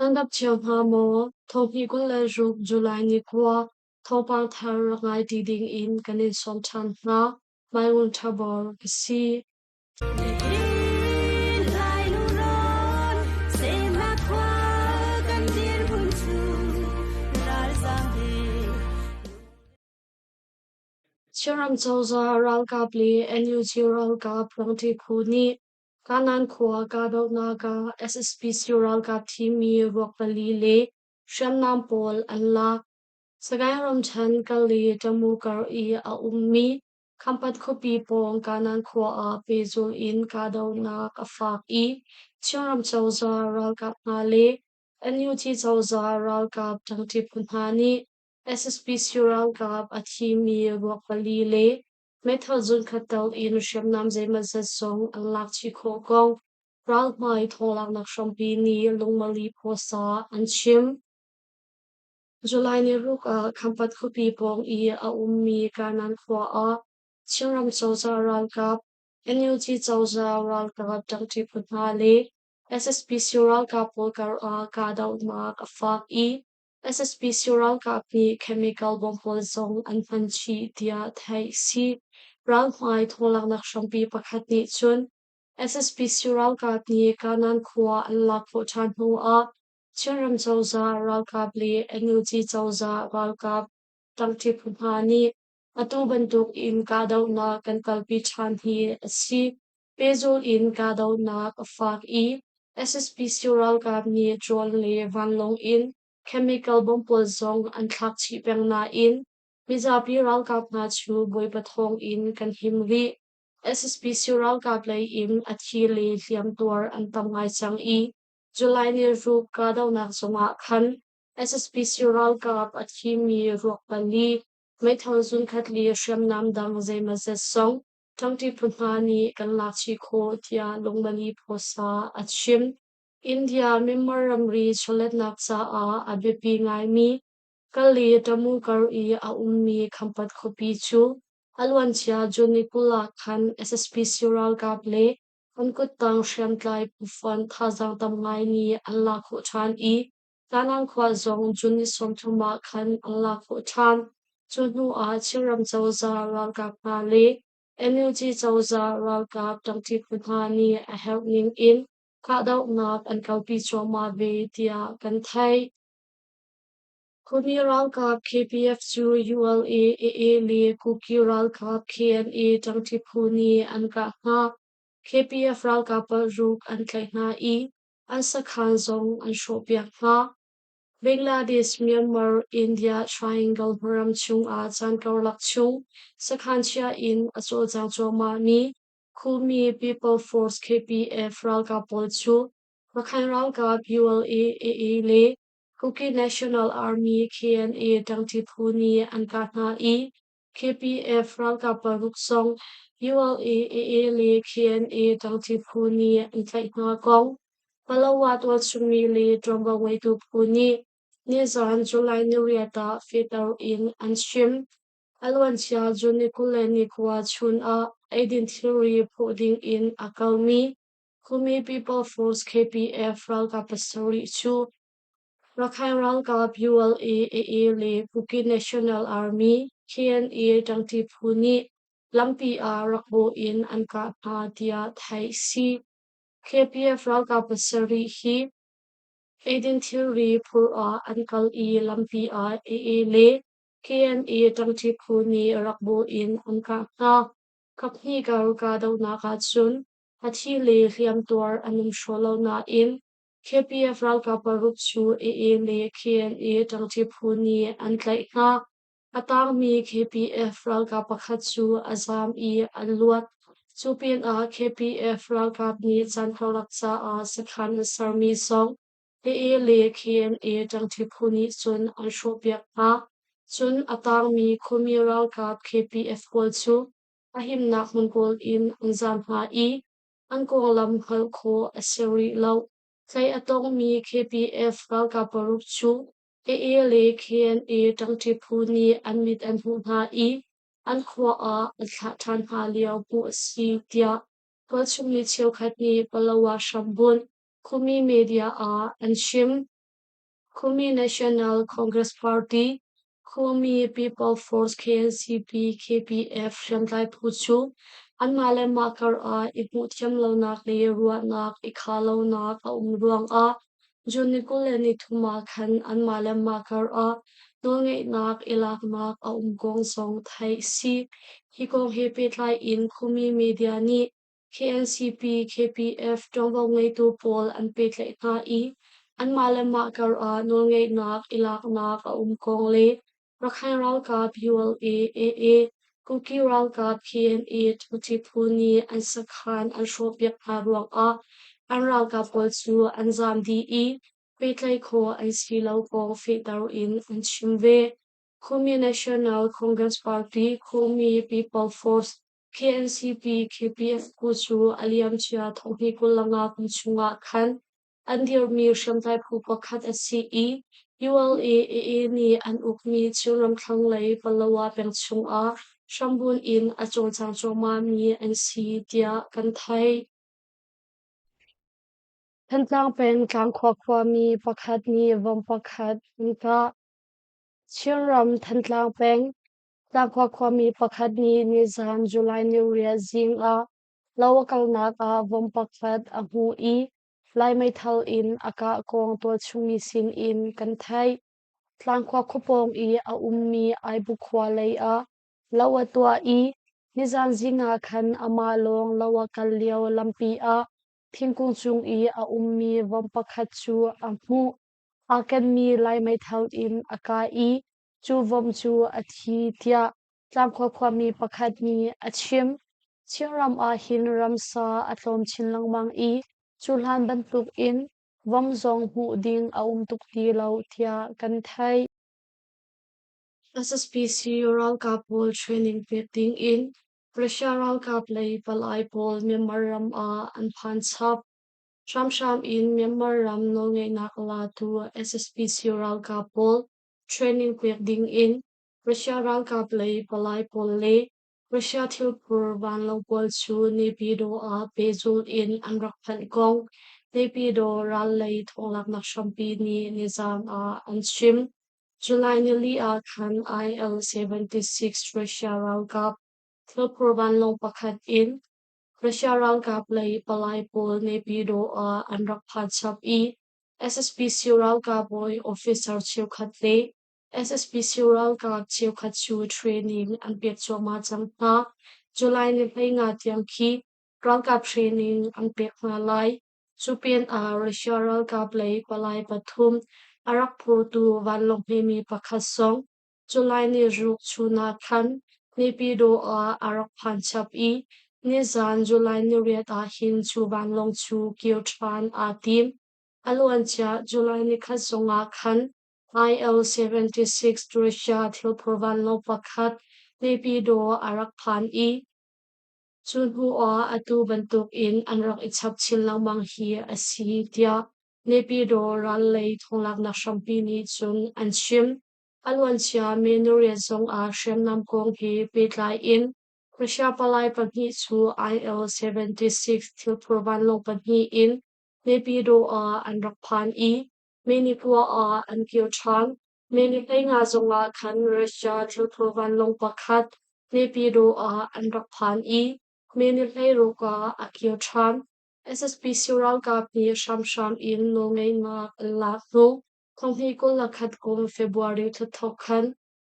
Nan dap cio hna maw? Thawhni 26 July ni kua thawngpang thar rak ngai ti ding in kan in sawm ṭhan hna. Maiung Ṭhabor ka si. Chinram cozah ralkap le NUG ralkap rangṭi phu nih Kanan khua kahdohnak ah SSPC ralkap thimi ruak pali le hriamnam pawl an lak. Sagaing ramṭhen Kali Tamu kar i a ummi Khampat khuapi pawng Kanan khua ah pehzulh in kahdohnak a fak i Chinram cozah ralkap hna le NUG cozah ralkap ṭangṭi phu hna nih SSPC ralkap a thimi ruak pali le meithal zunkhat tel in hriamnam zeimawzat zong an lak chih khawh kong ralhmai thawnglaknak hrampi nih lungmali phuasa an chim. July ni ruk ah Khampat khuapi pawng i a ummi Kanan khua ah Chinram cozah ralkap, NUG cozah ralkap ṭangṭi phu hna le SSPC ralkap pawl kar ah kahdohnak a fak i SSPC ralkap nih chemical bomb pawl zong an hman chih tiah theih a si. Ralhmai thawnglaknak hrampi pakhat nih cun SSPC ralkap nih Kanan khua an lak khawh ṭhan hnu ah Chinram cozah ralkap le NUG cozah ralkap ṭangṭi phu hna nih atu bantuk in kahdohnak kan kalpi ṭhan hi a si. Pehzul in kahdohnak a fak i SSPC ralkap nih drone le vanlawng in chemical bomb pawl zong an thlak chih peng nain mizapi ralkap hna cu Bawipa thawng in kan him rih. SSPC ralkap lei in a thi le hliamtuar an tam ngai cang i July ni ruk kahdohnak zongah khan SSPC ralkap a thimi ruak pali, meithal zunkhat le hriamnam dang zeimawzat zong ṭangṭi phu hna nih kan lak chih khawh tiah lungmali phuasa a chim. India Myanmar ramri chawletnak caah a biapi ngaimi Kali Tamu kar i a ummi Khampat khuapi cu a luancia June ni 20 ah khan SSPC ralkap le An kuttang hriamtlai phufonh thazaang tam ngai nih an lak khawh ṭhan i Kanan khua zong June ni 30 ah khan an lak khawh ṭhan. Cu hnu ah Chinram cozah ralkap hna le NUG cozah ralkap ṭangṭi phu hna nih a herh ning in kahdohnak an kalpi cuahmah ve tiah kan theih. Khuami ralkap KPF cu ULA, AA le Kuki ralkap KNA ṭangṭi phu nih an kah hna. KPF ralkap paruk an tlaih hna i an sakhan zong an hrawhpiak hna. Bangladesh, Myanmar, India Triangle hmaram chungah caan karlak chung sakhan chia in a cawlcang cuahmahmi Khumi People Force KPF ralkap pawl cu Rakhine ralkap ULA, AA le Kuki National Army KNA ṭangṭi phu nih an kah hna i KPF ralkap paruk zong ULA, AA le KNA ṭangṭi phu nih an tlaih hna kong Palawa tualchungmi le ṭuanvo ngeitu phu nih nizan July niriat ah fehter in an chim. A luancia June ni 21 chun ah eidin thilri phawh ding in a kalmi Khumi People Force KPF ralkap pasarih cu Rakhine ralkap ULA, AA le Kuki National Army KNA ṭangṭi phu nih lampi ah rak bawh in an kah hna tiah theih a si. KPF ralkap pasarih hi eidin thilri phur ah an kal i lampi ah AA le KNA ṭangṭi phu nih rak bawh in an kah hna. Kaphnih kar kahdohnak ahcun A thi le hliamtuar an um hraw lo nain KPF ralkap paruk cu AA le KNA ṭangṭi phu nih an tlaih hna. A tangmi KPF ralkap pakhat cu a zaam i an luat. Cu pinah KPF ralkap nih caan karlak caah sakhan an sermi zong AA le KNA ṭangṭi phu nih cun an hrawhpiak hna. Cun a tangmi khuami ralkap KPF pawl cu a himnak hmun kawl in an zaam hna i an konglam hngalh khawh a si rih lo. Tlaih a tongmi KPF ralkap paruk cu AA le KNA ṭangṭi phu nih an mit an hmuh hna i an khua ah an thlah ṭhan hna lio hmuh a si tiah tualchung mi cheukhat nih Palawa hrambunh Khumi media ah an chim. Khumi National Congress Party, Khumi People Force KNCP, KPF hriamtlai phu cu anmah le mah kar ah i hmuhthiam lonak le ruahnak i khah lonak a um ruangah June ni 23 ah khan anmah le mah kar ah nawlngeihnak i laknak a um kong zong theih a si. Hi kong he pehtlai in Khumi media nih KNCP, KPF ṭuanvo ngeitu pawl an pehtlaih hna i anmah le mah kar ah nawlngeihnak i laknak a um kong le Rakhine ralkap ULA, AA, Kuki ralkap KNA ṭhangṭhi phu nih an sakhan an hrawhpiak hna ruangah an ralkap pawl cu an zaam dih i pehtlaih khawh an si lo kong fehter in an chim ve. Khumi National Congress Party, Khumi People Force, KNCP, KPF phu cu a liamcia thonghnih 25 kum chungah khan an dirhmi hriamtlai phu pakhat a si i ULA-AA nih an ukmi Chinram thlanglei Palawa peng chungah hrambunh in a cawlcang cuahmahmi an si tiah kan theih. Thantlang peng Tlangkhua khuami pakhat nih vom pakhat an kah. Chinram Thantlang peng Tlangkhua khuami pakhat nih nizan July 8 zing ah lo a kalnak ah vom pakhat a hmuh i Lai meithal in a kah kong tualchungmi sin in kan theih. Tlangkhua khuapawng i a ummi Aibu khua lei ah lo a tuah i nizan zing ah khan amah lawng lo a kal lio lampi ah thingkung cung i a ummi vom pakhat cu a hmuh. Aa kenmi Lai meithal in a kah i cu vom cu a thi tiah Tlangkhua khuami pakhat nih a chim. Chinram ah hin ramsa a tlawm chin lengmang i cuhlan bantukin vom zong hmuh ding a um tuk ti lo tiah kan theih. SSPC ralkap pawl training pek ding in Russia ralkap lei palai pawl Myanmar ram ah an phan chap. Hramhram in Myanmar ram nawlngeihnak a latu SSPC ralkap pawl training pek ding in Russia ralkap lei palai pawl le Russia thilphur vanlawng pawl cu Naypyidaw ah pehzulh in an rak phanh kong Naypyidaw ral lei thawnglaknak hrampi nih nizaan ah an chim. July nili ah khan IL-76 Russia ralkap thilphur vanlawng pakhat in Russia ralkap lei palai pawl Naypyidaw ah an rak phan chap i SSPC ralkap bawi officer cheukhat le SSPC ralkap cheukhat cu training an pek cuahmah cang hna. July ni 15 tiang khi ralkap training an pek hna lai. Cu pinah Russia ralkap lei palai pathum a rak phurtu vanlawng hmemi pakhat zong July ni ruk chun ah khan Naypyidaw ah a rak phan chap i nizan July ni riat ah hin cu vanlawng cu kir ṭhan aa tim. A luancia July ni khat zongah khan IL-76 Russia thilphur vanlawng pakhat Naypyidaw a rak phan i cu hnu ah atu bantukin an rak i chap chin lengmang hi a si tiah Naypyidaw ral lei thawnglaknak hrampi nih cun an chim. A luancia May niriat zongah hriamnam kong he pehtlai in Russia palai pahnih cu IL-76 thilphur vanlawng pahnih in Naypyidaw ah an rak phan i May ni kua ah an kir ṭhan. May ni 15 zongah khan Russia thilphur vanlawng pakhat Naypyidaw ah an rak phan i May ni 16 ah a kir ṭhan. SSPC ralkap nih hramhram in nawlngeihnak an lak hnu 2021 kum February thla thawk khan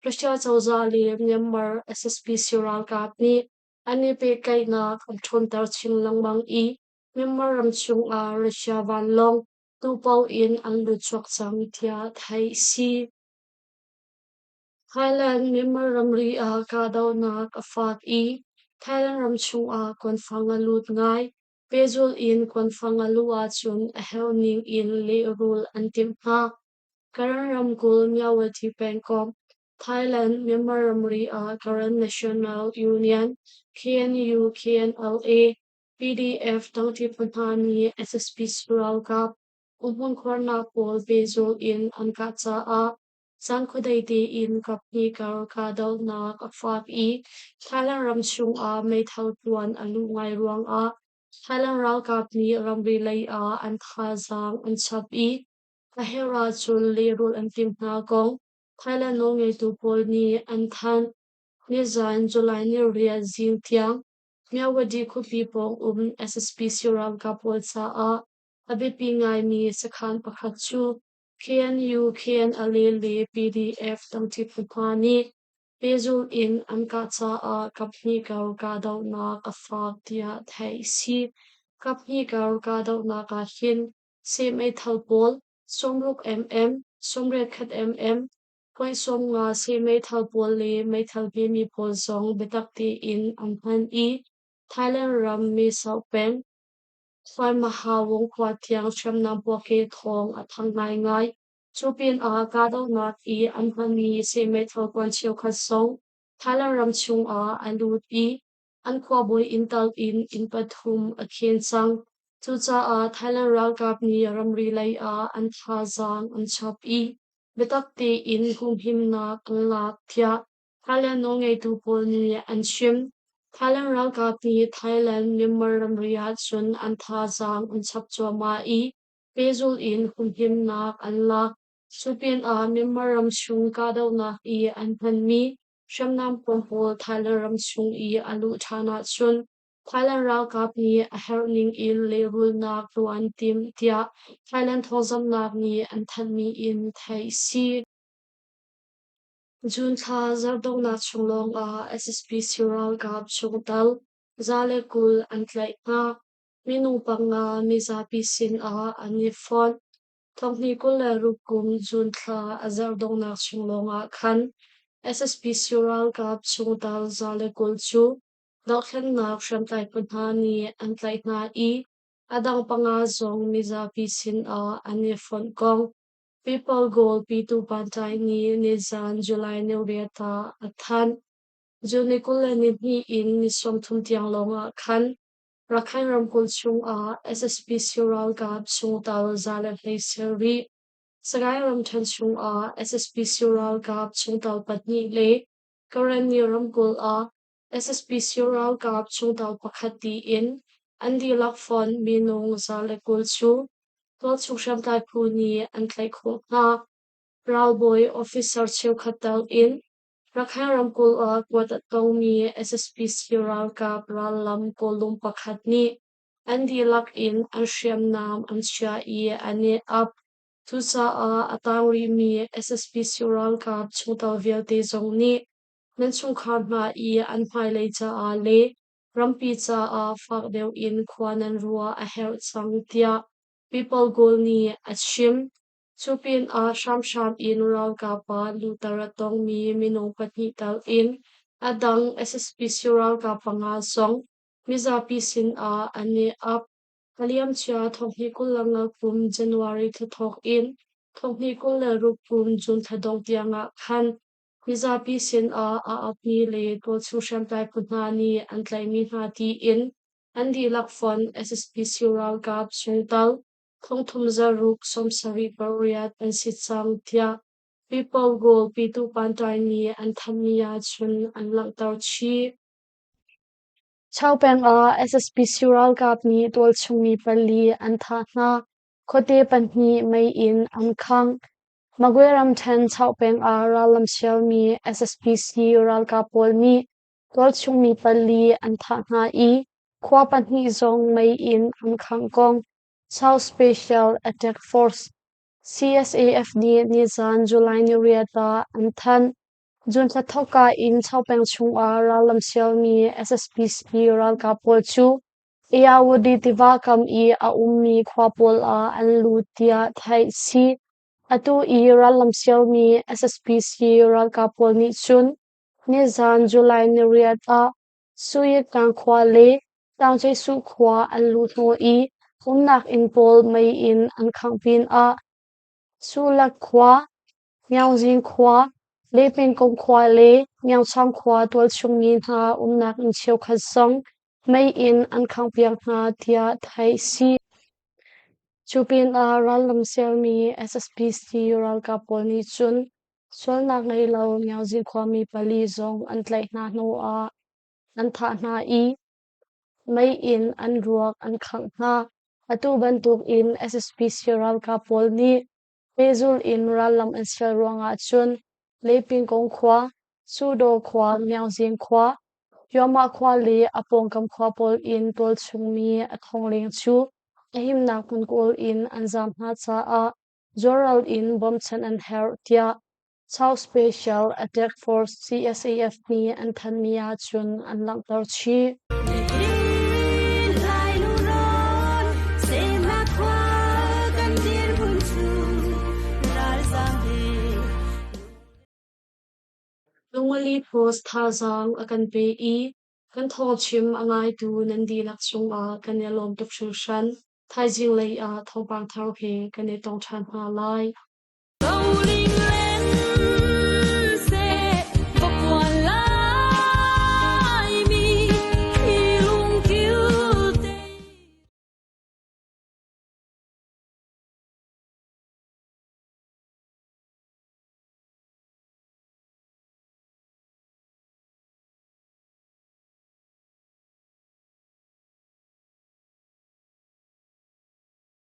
Russia cozah le Myanmar SSPC ralkap nih an i pehtlaihnak an ṭhawnter chin lengmang i Myanmar ram chungah Russia vanlawng tupo in an lutchuak cang tiah theih a si. Thailand Myanmar ramri ah kahdohnak a fak i Thailand ram chungah kuanfang a lut ngai. Pehzulh in kuanfang a luh ahcun a herh ning in lehrul an timh hna. Karen ramkulh Myawaddy pengkomh, Thailand Myanmar ramri ah Karen National Union KNU-KNLA PDF tangṭi phu hna nih SSPC ralkap umhmun khuarnak pawl pehzulh in an kah caah caan khuadei tein kaphnih kar kahdohnak a fak i Thailand ram chungah meithal kuan a luh ngai ruangah Thailand ralkap nih ramri lei ah an thazaang an chap i A herh ahcun lehrulh an timh hna kong Thailand nawlngeitu pawl nih an thanh. Nizan July 8 zing tiang Myawaddy khuapi pawng um SSPC ralkap pawl caah a biapi ngaimi sakhan pakhat cu KNU, KNLA le PDF tangṭi phu hna nih pehzulh in an kah caah kaphnih kar kahdohnak a fak tiah theih a si. Kaphnih kar kahdohnak ah hin seh meithal pawl 60 mm, 81 mm, point 50 seh meithal pawl le meithal hmemi pawl zong biatak tein an hman i Thailand ram Mesau peng Hualmahawung khua tiang hriamnam puakeh thawng a thang ngaingai. Cu pinah kahdohnak i an hmanmi seh meithal kuan cheukhat zong Thailand ram chungah a lut i an khuabawi inn tal in inn pathum a khen cang. Cucaah Thailand ralkap nih ramri lei ah an thazaang an chap i biatak tein humhimnak an lak tiah Thailand nawlngeitu pawl nih an chim. Thailand ralkap nih Thailand-Myanmar ramri ahcun an thazaang an chap cuahmah i pehzulh in humhimnak an lak. Cu pinah Myanmar ramchung kahdohnak i an hmanmi hriamnam pawl pawl Thailand ramchung i a luh ṭhan ahcun Thailand ralkap nih a herh ning in lehrulnak tuah an timh tiah Thailand thawngzamhnak nih an thanhmi in theih a si. June thla zarhdonghnak chung lawngah SSPC ralkap chungtel 120 an tlaih hna. Minung panga mizapi sinah an i fonh. 2026 kum June thla a zarhdonghnak chung lawngah khan SSPC ralkap chungtel 120 cu dohthlennak hriamtlai phu hna nih an tlaih hna i a dang panga zong mizapi sinah an i fonh kong People Goal Pitu Pantai nih nizan July 8 ah a thanh. June ni 22 in ni 30 tiang lawngah khan Rakhine ramkulh chungah SSPC ralkap chungtel 117. Sagaing ramṭhen chungah SSPC ralkap chungtel pahnih le Karenni ramkulh ah SSPC ralkap chungtel pakhat tiin an dihlak fonh minung 120 cu tualchung hriamtlai phu nih an tlaih khawh hna. Ralbawi officer cheukhat tel in Rakhine ramkulh ah kuat a tongmi SSPC ralkap rallam kawlung pakhat nih an dihlak in an hriamnam an chiah i an i ap. Cucaah a tang rihmi SSPC ralkap chungtel vialte zong nih nan chungkhar hna i an hmailei caah le rampi caah fak deuh in khua nan ruah a herh cang tiah People Goal nih a chim. Cu pinah hramhram in ralkap ah luhter a tongmi minung pahnih tal in a dang SSPC ralkap panga zong mizapi sinah an i ap. A liamcia 2025 kum January thla thawk in 2026 kum June thla dongh tiangah khan mizapi sinah aa apmi le tualchung hriamtlai phu hna nih an tlaihmi hna tiin an dihlak fonh SSPC ralkap chungtel 3678 an si cang tiah People Goal Pitu Pantai nih an thanhmi ahcun an langhter chih. Chau peng ah SSPC ralkap nih tualchung mi pali an thah hna. Khuate pahnih mei in an khangh. Magwe ramṭhen Chau peng ah rallam sialmi SSPC ralkap pawl nih tualchung mi pali an thah hna i khua pahnih zong mei in an khangh kong South Special Attack Force CSAF nih nizan July 8 ah an thanh. June thla thawkka in Chau peng chungah rallam sialmi SSPC ralkap pawl cu Ayawadi tiva kam i a ummi khua pawl ah an lut tiah theih si. Atu i rallam sialmi SSPC ralkap pawl nih cun nizan July 8 ah Suyikang khua le Taungceisuh khua an luh hnawh i umnak inn pawl mei in an khangh pinah Sulak khua, Myaungzin khua, Lepingkung khua le Myaungchang khua tualchung mi hna umnak inn cheukhat zong mei in an khanghpiak hna tiah theih a si. Cu pinah rallam sermi SSPC ralkap pawl nih cun sualnak ngei lo Myaungzin khuami pali zong an tlaih hna hnuah an thah hna i mei in an ruak an khangh hna. Atu bantukin SSPC ralkap pawl nih Pehzulh in rallam an sial ruangah cun Lepingkong khua, Sudaw khua, Myaungzin khua, Yawmah khua le a pawngkam khua pawl in tualchungmi a thongleng cu a himnak hmun kawl in an zaam hna caah zualral in bawmchan an herh tiah South Special Attack Force CSAF nih an thanmi ahcun an langhter chih. Lungli Post thazaang a kan pe i kan thawngchim a ngaitu nan dihlak cungah kan i lawm tuk hringhran. Thaizing lei ah thawngpang thar he kan i tong ṭhan hna lai.